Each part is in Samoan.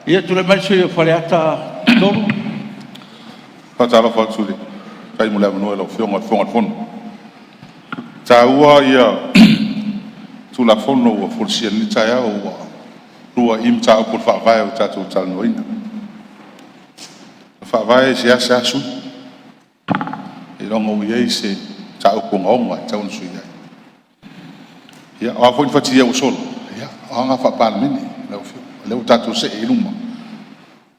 Ia, tulai mai le sui usufono mo Faleata 3. E faatalofa atu faafetai mo le avanoa i lau Afioga i le Fofoga o le Fono. E taua Tulafono ua folasia i lenei taeao, ua lua'i mataupu o le Faavae ua tatou talanoaina. O le Faavae e seasea sui seiloga ua i ai se mataupu ogaoga e tatau ona suia ai. Ia o a foi ni futia ua sola, ia o aga faa-Palemene lau Afioga, o lea ua tatou see i luma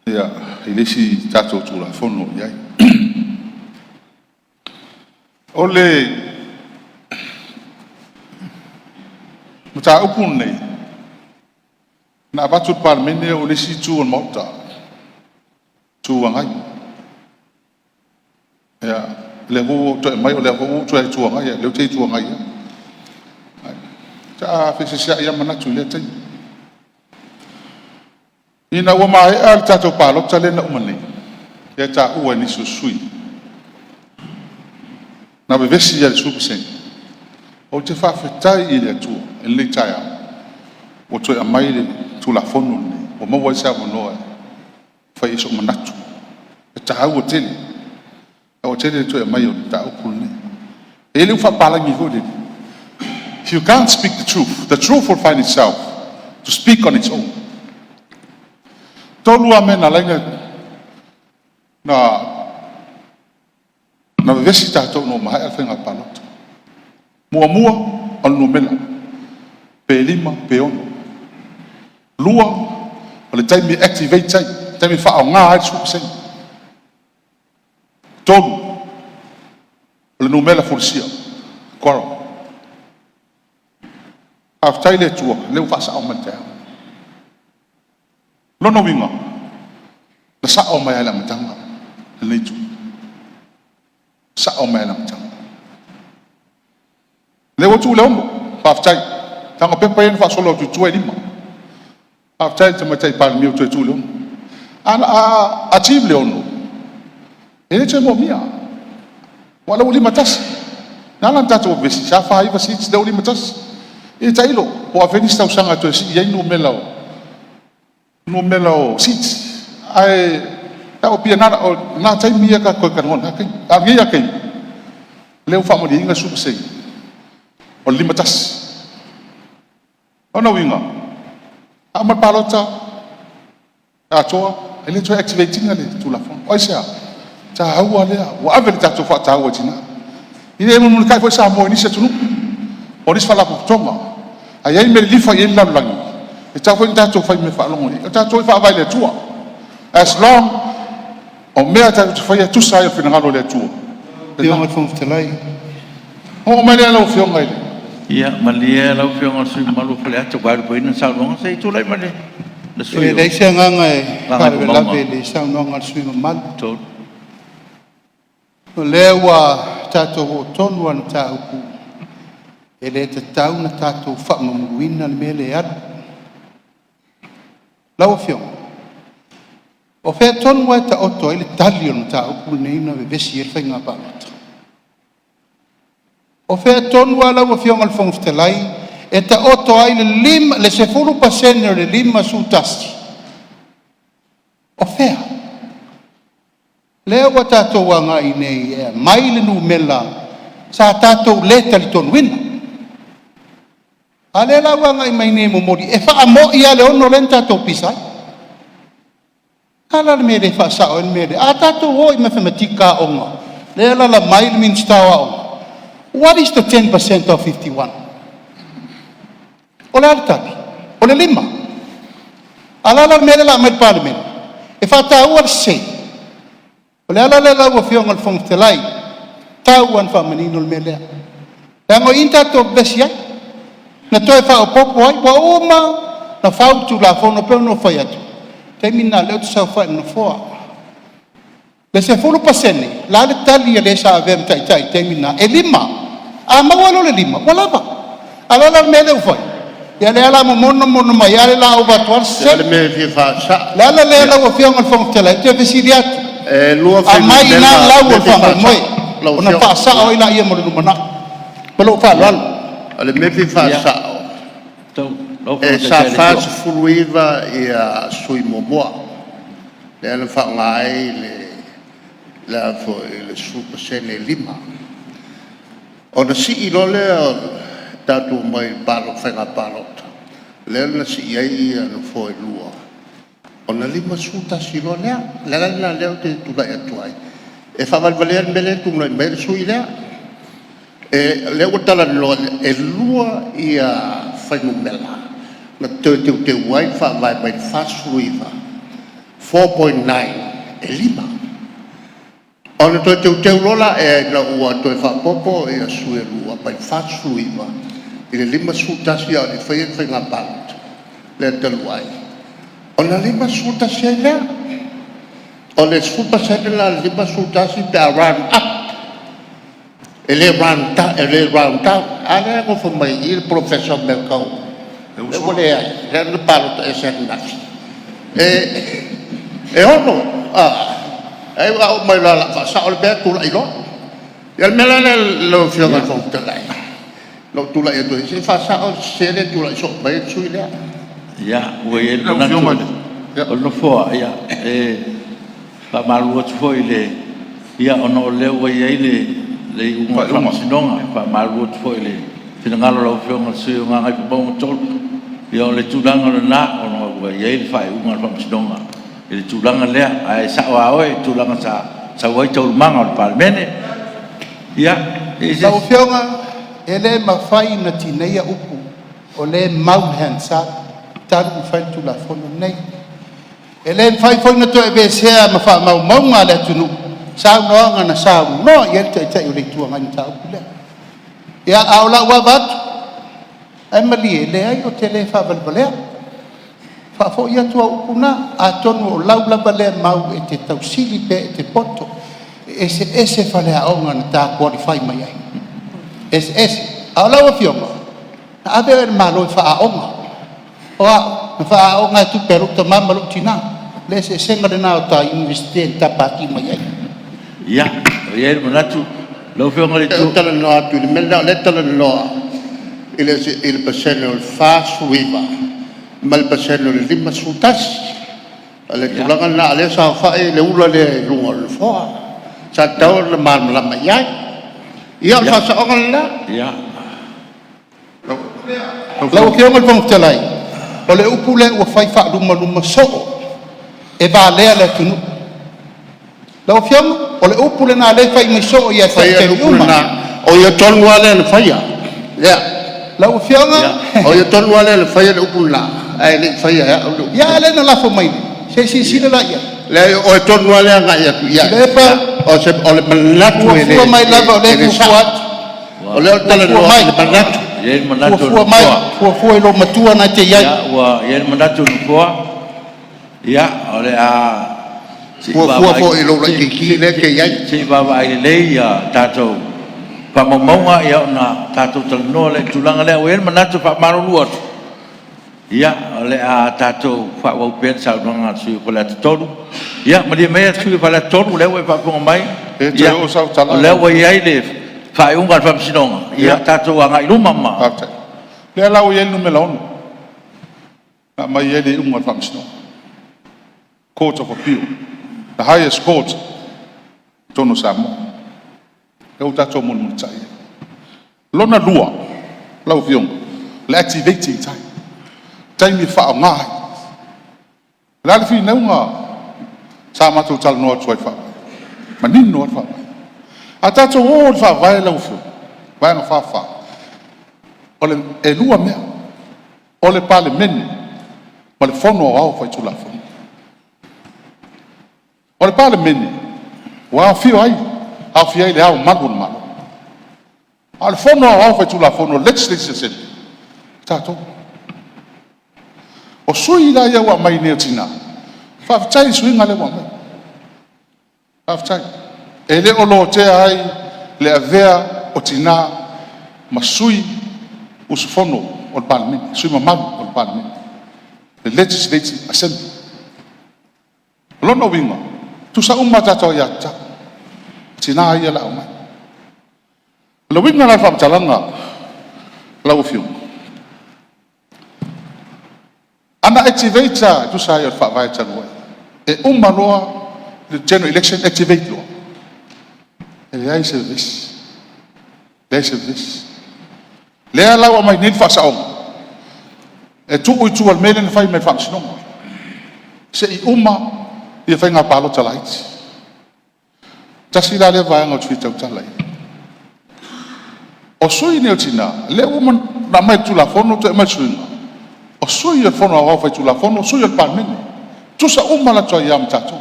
i le isi tatou Tulafono o i ai. O le mataupu lenei, na avatu i le Palemene o le isi itu o le Maota, Itu Agai. Ia, lea foi ua ou toe aumai o lea foi ua ou toe Itu Agai lava, o lea ou te Itu Agai lava. Sa feeseeseai lava manatu i lea taimi. Ina ua maea le tatou palota lea na uma nei, lea e taua e nisi o sui usufono, na vevesi ai i le 10%. Ou te faafetai i le Atua i lenei taeao ua toe aumai le Tulafono lenei ua maua ai se avanoa e fai ai sou manatu. E taua tele, e taua tele le toe aumai o le mataupu lenei. E i ai le upu faapapalagi foi lele, if you can't speak the truth, the truth will find itself to speak on its own. E tolu lava mea na ala ai ona vevesi tatou ina ua maea le faiga palota. Muamua, o le numera, pe 5 pe 6. Lua, o le taimi e activate ai, le taimi e faaaoga ai le 10%. Tolu, o le numera fulisia, quorum. Faafetai i le Atua o lea ua faasao mai i le taeao. O lona uiga, na sao mai lava i le amataga lenei Itu, sao mai lava i le amataga. O lea ua tuu le 6, faafetai, leaga o pepa ia na faasolo atu i tua e 5. Faafetai i le Tamaitai Palemia ua toe tuu le 6. A achieve le 6, e le toe moomia, aua o lea ua 51. Na ala ona tatou vevesi, sa 49 seats lea ua 51. Ia tailo po o afea nisi tausaga e toe sii ai numera o seats. Ae tau ina o na taimi ia tatou toe talanoa i lena taimi. A o lenei lava taimi, o lea ua faamalieina le 10% o le 51. O lona uiga, a uma le palota atoa, e le toe activate ina le Tulafono. Aisea? E taua lea, ua ave le tatou faataua i tina. E le mulimulitai foi Samoa i nisi atunuu po o nisi faalapotopotoga. A i ai le mea e lilifa i ai le lalolagi, e tatau foi ona tatou faimea faalogo i ai. O tatou e faavae i le Atua. As long o mea tatou te faia e tusa ai ma le finagalo o le Atua. Lau Afioga i le Fofoga Fetalai… Ona oo mai lea lau Afioga i le… Ia malie lau Afioga i le sui usufono mamalu mo Faleata 3, ua vaelupeina le saunoaga. Se i tulai mai le sui E usufono leai mo se agaga e Gagaifomauga faalavelave i le saunoaga a le sui usufono mamalu. 3. O lea ua tatou oo tonu lava i le mataupu e le tatau ona tatou faamamuluina le mea lea e alu. Lau Afioga, o fea tonu lava e taoto ai le tali o le mataupu lenei na vevesi ai le faiga palota? O fea tonu lava lau Afioga i le Fofoga Fetalai e taoto ai le 10% o le 51? O fea? Lea ua tatou agai nei e aumai le numera sa tatou le talitonuina. A o lea la ua agai mai nei e momoli, e faamoi lava le 6 lea na tatou pisa ai. O le a la le mea e le faasao ai le mea lea? A tatou o i matematika a aoga, lea e alaala mai le Minisita o Aoga, what is the 10% of 51? O le a le tali? O le 5. A o le a la le mea lea o le a aumai i le Palemene? E faataua le sese? O le ala lea lau Afioga i le Fofoga Fetalai, e tatau lava ona faamanino le mea lea, leaga o i na tatou vevesi ai, na toe faaopoopo ai. Ua uma ona fau le Tulafono e pei ona ou fai atu, o le taimi lena o lea ou te saofai i le nofoa. O le 10%, o le a le tali a le sa avea ma taitai i le taimi lena? E 5. A maua loa le 5 ua lava. A o le a la le mea lea ua fai? Ia lea o le a momono momono mai lava, o le a ova atu lava le O le a sese. le mea e fia faasao? O le ala lea lau Afioga i le Fofoga Fetalai, ou te fesili atu, E lua aumai i ina fuainumera lau o o le le mea e fia faamoemoe faasao lau ona Afioga. faasao ai lea mo le lumanai. Ma lou faaaloalo. O le mea e fia faasao, Lau e Afioga i le sa Taitai o le Itu 49 sui usufono muamua, lea na faaaoga ai le a foi le 10% e 5. Ona sii loa lea o le tatou omai i le faiga palota, lea na sii ai nofoa e 2 ona 51 loa lea. O le ala lena o lea ou te tulai atu ai e faavalevalea le mea lea e tulai mai ai le sui usufono lea. O lea ua talanoa, e 2 fuainumera na toe teuteu ai le Faavae mai le 49, 4.9 e 5. Ona toe teuteu loa lea ina ua toe faaopoopo sui e 2 mai le 49 i le 51 a o le i faia ni faiga palota lea talu ai, ona 51 ai lea. O le 10% la o le 51 pe a round up, e le round down. A lea e nofo mai i i le Polofesa o mea tau… lea ua leai, lea na palota ese ananafi. E 6, ai a oo mai loa o le a faasao le mea tulai loa. Ia o le mea la lea lau Afioga i le Fofoga Fetalai na ou tulai atu ai se i faasao le sese lea e tulai soo mai ai le sui usufono lea. Ia, ua i ai le manatu o le Nofoa, e faamalulu atu foi i le… Ia ona o lea ua i ai le iuga a le Faamasinoga. E faamalulu atu foi i le finagalo o lau Afioga i le sui usufono mo Gagaifomauga 3. Ia o le tulaga lena ona ua i ai le faaiuga a le Faamasinoga i le tulaga lea, ae sao lava oe i le tulaga sa sau ai taualumaga o le Palemene. Ia, e i ai se isi… Lau Afioga e le mafai ona tineia upu o lea e mau i le Hansard talu ona fai le Tulafono lenei. E le mafai foi ona toe aveesea ma faamaumauga a le atunuu saunoaga na saunoa i ai le Taitai o le Itu Agai i le mataupu lea. Ia, a o lau ava atu, ae malie, e leai ou te le faavalevalea. Faafoi atu au upu na, atonu o lau lava lea mau e te tausili pea e te poto, e eseese faleaoga na ta qualify mai ai, e eseese. A o lau Afioga, na ave oe e le Malo e faaaoga, o au, na faaaoga lava tupe a lou tama ma lou tina. O le eseesega lena o ta Iunivesite na ta pati mai ai. Ia, ua i ai le manatu lau Afioga i le Ou te talanoa atu i le mea lena o lea e talanoa i le pasene o le 49 ma le pasene o le 51. O le tulaga lena, a o lea e saofai le ula lea i luga o le nofoa, sa tatau ona malamalama i ai. Ia o le faasaoga lena. Lau Afioga i le Fofoga Fetalai, o le upu lea ua fai faalumaluma soo e valea le atunuu. Lau Afioga, o le upu lena o lea e fai mai soo ia te au i Faia le taimi upu uma. lena, o ia tonu lava lea na faia, lea. Lau Afioga, O ia tonu lava lea na faia le upu lena, ae le i faia e au le upu ia lena. a lea na lafo mai nei? Se i silasila la i ai? Leai, o oe tonu lava lea e agai atu i ai. Tuilaepa, O le manatu e fuafua mai lava o lea e e le fuafua sao. atu. O lea ou te Fuafua talanoa mai, i le manatu. Ua i ai le manatu o le fuafua mai, Nofoa. fuafua i lou matua lena e te i ai. Ia, ua i ai le manatu o le Nofoa, ia, o le a se i Fuafua vaavaai, foi i lou laitiiti lea e te i ai. se i vaavaai lelei a tatou faamaumauga ona tatou talanoa lea i le tulaga lea. Ua i ai le manatu e faamalulu atu, ia, o le a tatou faaauau pea le saunoaga a le sui usufono mo Faleata 3. Ia malie maia le sui usufono mo Faleata 3 o lea ua e faafofoga mai, E le toe oo sau tala o lea lau ua Afioga. i ai le faaiuga a le Faamasinoga. Ia tatou agai i luma ma… Faafetai. O lea la ua i ai le numera 6 na aumai ai le iuga a le Faamasinoga, Court of Appeal, the highest Court i totonu o Samoa, lea ua tatou mulimulitai i ai. Lona lua lau Afioga, o le activating time, taimi e faaaoga ai. O le a le finauga sa matou talanoa atu ai i le Faavae? E manino lava le Faavae. A tatou o i le Faavae lau Afioga, Vaega 44, e lua mea, o le Palemene ma le Fono Aoao Faitulafono. O le Palemene ua aofia ai Le Ao Mamalu o le Malo, a o le Fono Aoao Faitulafono, Legislative Assembly, o tatou. O sui la ia ua aumai nei o tina, faafetai i le suiga lea ua aumai, faafetai. E le o lotea ai le avea o tina ma sui usufono o le Palemene, sui usufono mamalu o le Palemene, le Legislative Assembly. O lona uiga, e tutusa uma a tatou aiatatau, o tina ia o le a aumai. O le uiga la o le faamatalaga lau Afioga, ana activate lava e tusa ai o le Faavae talu ai, E uma loa le general election activate loa, e leai se vevesi, leai se vevesi. Lea la ua aumai nei le faasaoga e tuu i tua i le mea lea na fai mai e le Faamasinoga, se i uma ia faiga palota laiti. Tasi la lea vaega ou te fia tautala i ai. O sui nei o tina, lea ua uma ona aumai i le Tulafono toe aumai le suiga, o sui o le Fono Aoao Faitulafono, sui o le Palemene, e tutusa uma latou aia ma tatou.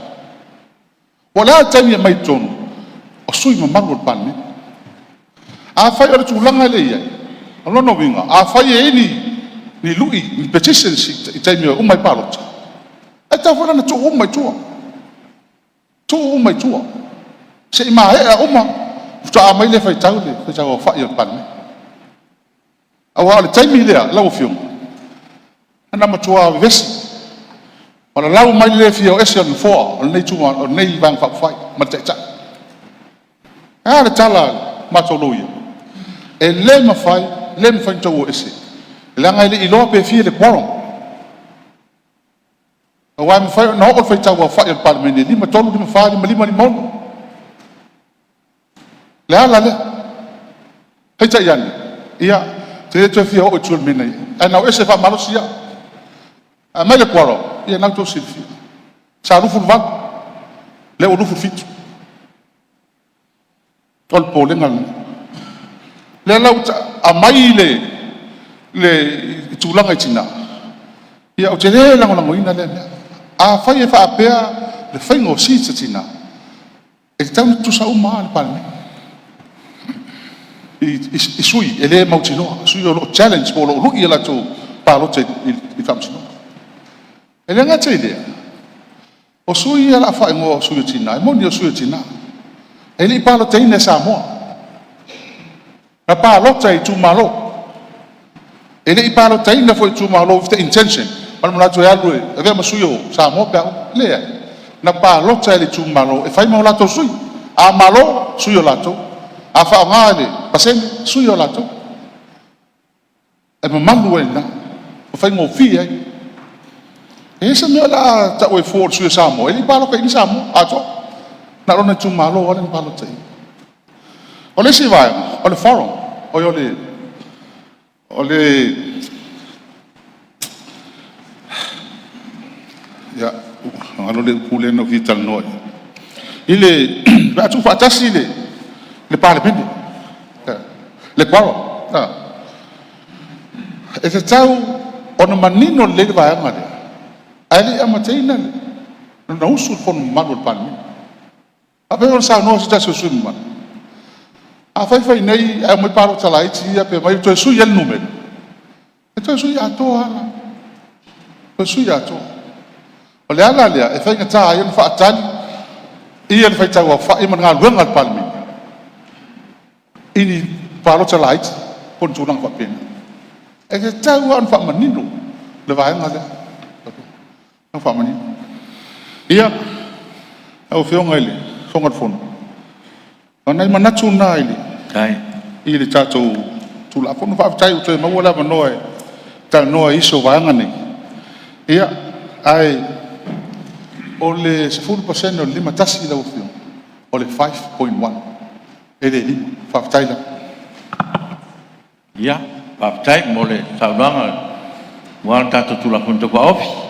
Po o le a le taimi e aumai i totonu, o sui usufono mamalu o le Palemene. Afai o le tulaga lea e i ai, o lona uiga afai e i ai ni lui, ni petitions i taimi e uma ai palota, e tatau foi la ona tuu uma i tua, tuu uma i tua se i maea uma faatoa aumai lea e faitau le faitau aofai o le Palemene. Aua o le taimi lea lau Afioga, na matua vevesi ma lalau mai le le fia o ese o le Nofoa o lenei Vaega Faaupufai ma le Taitai. Ae a le tala a le matou loia, e le mafai, le mafai ona outou o ese, leaga e le i iloa pe fia le quorum, aua e mafai ona oo le faitau aofai o le Palemene e 53, 54, 55, 56. O le ala lea. Peitai ane, ia, ou te le toe fia oo i tua i le mea na i ai, ae na o ese faamalosi au. Ae aumai le quorum, ia lena ua outou silafia, sa 28, lea ua 27. O le popolega lena. O lea la ua aumai le tulaga i tina, ia ou te le lagolagoina lea mea. Afai e faapea le faiga o seats a tina, e tatau ona tutusa uma lava le Palemene i sui e le mautinoa, sui o lo o challenge po o lo o lui a latou palota i le faamasinoga. E le gata i lea, o sui ia o le a faaigoa o sui o tina, e moni o sui o tina, e le i palotaina e Samoa, na palota i itumalo. E le i palotaina foi e itumalo with the intention ma le manatu e alu e avea ma sui o Samoa pe a oo. Leai, na palota e le itumalo e fai ma o latou sui. A malo, sui o latou. A faaaoga i le pasene, sui o latou. E mamalu ai i ina, ma faigofie ai. E leai se mea o le a tau ai fua o le sui o Samoa, e le i palotaina Samoa atoa, na o lona itumalo lava lea na palota i ai. O le isi vaega, o le quorum, oi o le ia, ua galo le upu lea na ou fia talanoa i ai, pe a tuufaatasi le Palemene, le quorum, e tatau ona manino lelei le vaega lea, ae le i amataina ona usu le fono mamalu a le Palemene. E faapea ona saunoa se tasi o sui usufono mamalu, afai e fai nei ae omai palota laiti ia pe omai toe sui ai le numera, e toe sui atoa lava la, toe sui atoa. O le ala lea e faigata ai ona faatali le faitau aofai ma le galuega a le Palemene i ni palota laiti po o ni tulaga faapena. E tatau lava ona faamanino le vaega lea, e tatau ona faamanino. Ia, lau Afioga i le Fofoga o le Fono, o nai manatu na i le tatou Tulafono. Faafetai ua toe maua le avanoa e talanoa ai i nisi o vaega nei, ae o le 10% o le 51 lau Afioga, o le 5.1 e le 5. Faafetai lava. Ia, faafetai mo le saunoaga aua le tatou Tulafono Tau Faaofi.